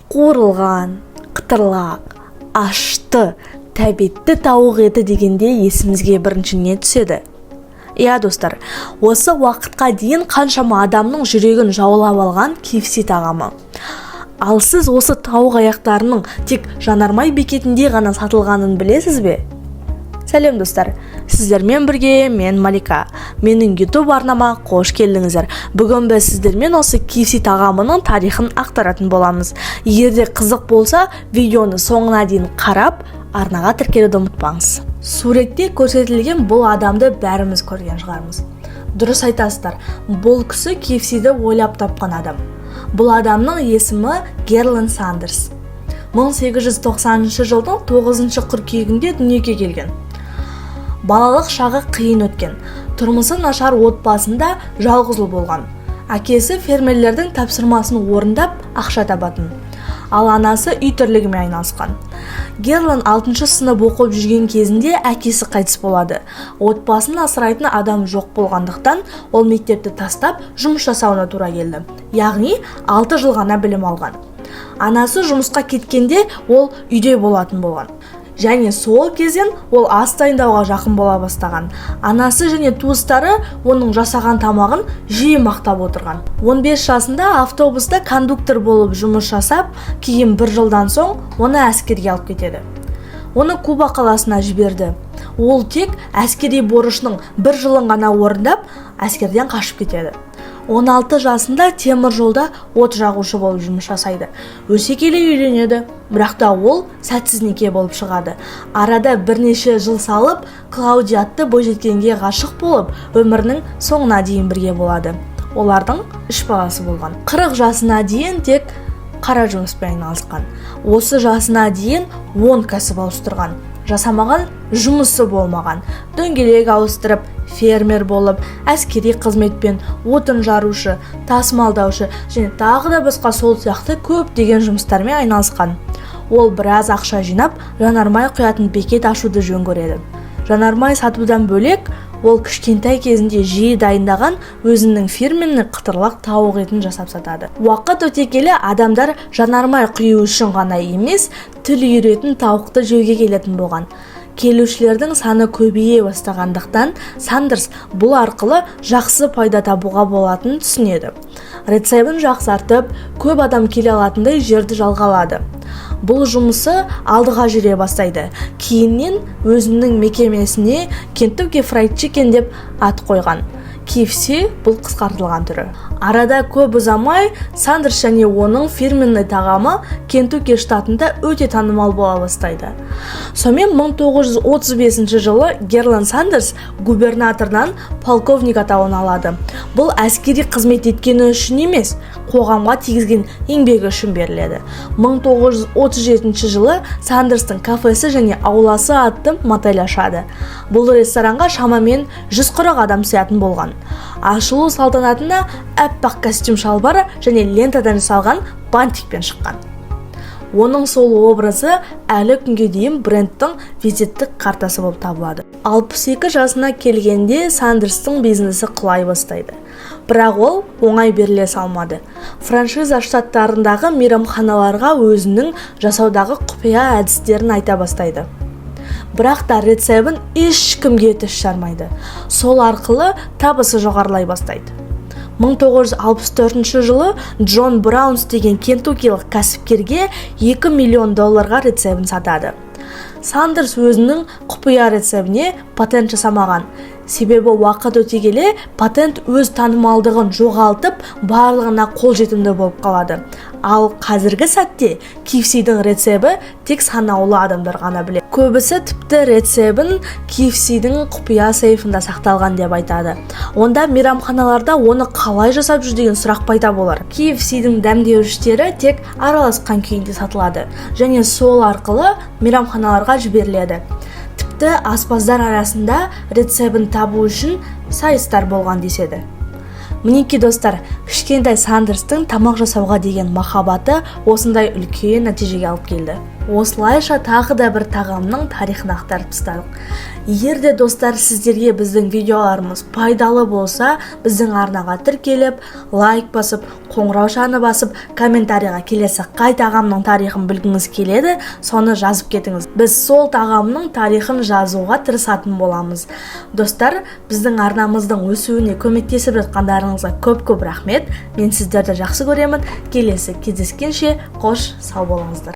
Қуырылған, қытырлақ, ашты, тәбетті тауық еті дегенде есімізге бірінші не түседі? Иә, достар, осы уақытқа дейін қаншама адамның жүрегін жаулап алған KFC тағамы. Ал сіз осы тауық аяқтарының тек жанармай бекетінде ғана сатылғанын білесіз бе? Сәлем, достар! Сіздермен бірге мен, Малика. Менің YouTube арнама қош келдіңіздер! Бүгін біз сіздермен осы KFC тағамының тарихын ақтаратын боламыз. Егер де қызық болса, видеоны соңына дейін қарап, арнаға тіркелуді ұмытпаңыз. Суретте көрсетілген бұл адамды бәріміз көрген шығармыз. Дұрыс айтасыздар, бұл кісі KFC-ді ойлап тапқан адам. Бұл адамның есімі Герлан Сандерс. 1890 жылдың 9 қыркүйегінде дүниеге келген. Балалық шағы қиын өткен. Тұрмысы нашар отбасында жалғыз ұл болған. Әкесі фермерлердің тапсырмасын орындап, ақша табатын, ал анасы үй тірлігімен айналысқан. Герлан 6 сынып оқып жүрген кезінде әкесі қайтыс болады. Отбасын асырайтын адам жоқ болғандықтан, ол мектепті тастап, жұмыс жасауына тура келді, яғни 6 жыл ғана білім алған. Анасы жұмысқа кеткенде, ол үйде болатын болған және сол кезден ол ас дайындауға жақын бола бастаған. Анасы және туыстары оның жасаған тамағын жиі мақтап отырған. 15 жасында автобуста кондуктор болып жұмыс жасап, кейін бір жылдан соң оны әскерге алып кетеді. Оны Куба қаласына жіберді. Ол тек әскери борышының бір жылын ғана орындап, әскерден қашып кетеді. 16 жасында темір жолда от жағушы болып жұмыс жасайды. Өсе келе үйленеді, бірақ та ол сәтсіз неке болып шығады. Арада бірнеше жыл салып, Клаудия атты бойжеткенге ғашық болып, өмірінің соңына дейін бірге болады. Олардың үш баласы болған. 40 жасына дейін тек қара жұмыспен айналысқан. Осы жасына дейін 10 кәсіп ауыстырған, жасамаған жұмысы болмаған: дөңгелек ауыстырып, фермер болып, әскери қызметпен, отын жарушы, тасымалдаушы және тағы да басқа сол сияқты көптеген жұмыстармен айналысқан. Ол біраз ақша жинап, жанармай құятын бекет ашуды жөн көреді. Жанармай сатудан бөлек, ол кішкентай кезінде жиі дайындаған өзінің фирменный қытырлақ тауық етін жасап сатады. Уақыт өте келе адамдар жанармай құю үшін ғана емес, тіл үйіретін тауықты жеуге келетін болған. Келушілердің саны көбейе бастағандықтан, Сандерс бұл арқылы жақсы пайда табуға болатынын түсінеді. Рецебін жақсартып, көп адам келе алатындай жерді жалға алады. Бұл жұмысы алдыға жүре бастайды. Кейіннен өзінің мекемесіне Kentucky Fried Chicken деп ат қойған. KFC бұл қысқартылған түрі. Арада көп ұзамай, Сандерс және оның фирменный тағамы Кентукки штатында өте танымал бола бастайды. Сонымен, 1935 жылы Герлан Сандерс губернатордан полковник атауын алады. Бұл әскери қызмет еткені үшін емес, қоғамға тигізген еңбегі үшін беріледі. 1937 жылы Сандерстің кафесі және ауласы атты мотель ашады. Бұл ресторанға шамамен 140 адам сыятын болған. Ашылу салтанатына аппақ костюм шалбар және лентадан жасалған бантикпен шыққан. Оның сол образы әлі күнге дейін брендтің визиттік картасы болып табылады. 62 жасына келгенде Сандерстің бизнесі құлай бастайды, бірақ ол оңай беріле салмады. Франшиза штаттарындағы мейрамханаларға өзінің жасаудағы құпия әдістерін айта бастайды, бірақ та рецебін ешкімге тіс жармайды. Сол арқылы табысы жоғарылай бастайды. 1964 жылы Джон Браунс деген кентуккилік кәсіпкерге 2 миллион долларға рецебін сатады. Сандерс өзінің құпия рецебіне патент жасамаған, себебі уақыт өте келе патент өз танымалдығын жоғалтып, барлығына қолжетімді болып қалады. Ал қазіргі сәтте KFC-дің рецебі тек санаулы адамдар ғана біледі. Көбісі тіпті рецебін KFC-дің құпия сейфында сақталған деп айтады. Онда мейрамханаларда оны қалай жасап жүр деген сұрақ пайда болар. KFC-дің дәмдеуіштері тек араласқан күйінде сатылады және сол арқылы мейрамханаларға жіберіледі. Тіпті аспаздар арасында рецебін табу үшін сайыстар болған деседі. Мінекей, достар, кішкентай Сандерстің тамақ жасауға деген махаббаты осындай үлкен нәтижеге алып келді. Осылайша тағы да бір тағамның тарихын ақтарып тастадық. Егер де, достар, сіздерге біздің видеоларымыз пайдалы болса, біздің арнаға тіркеліп, лайк басып, қоңыраушаны басып, комментарийға келесі қай тағамның тарихын білгіңіз келеді, соны жазып кетіңіз. Біз сол тағамның тарихын жазуға тырысатын боламыз. Достар, біздің арнамыздың өсуіне көмектесіп жатқандарыңызға көп көп рахмет. Мен сіздерді жақсы көремін. Келесі кездескенше қош сау болыңыздар.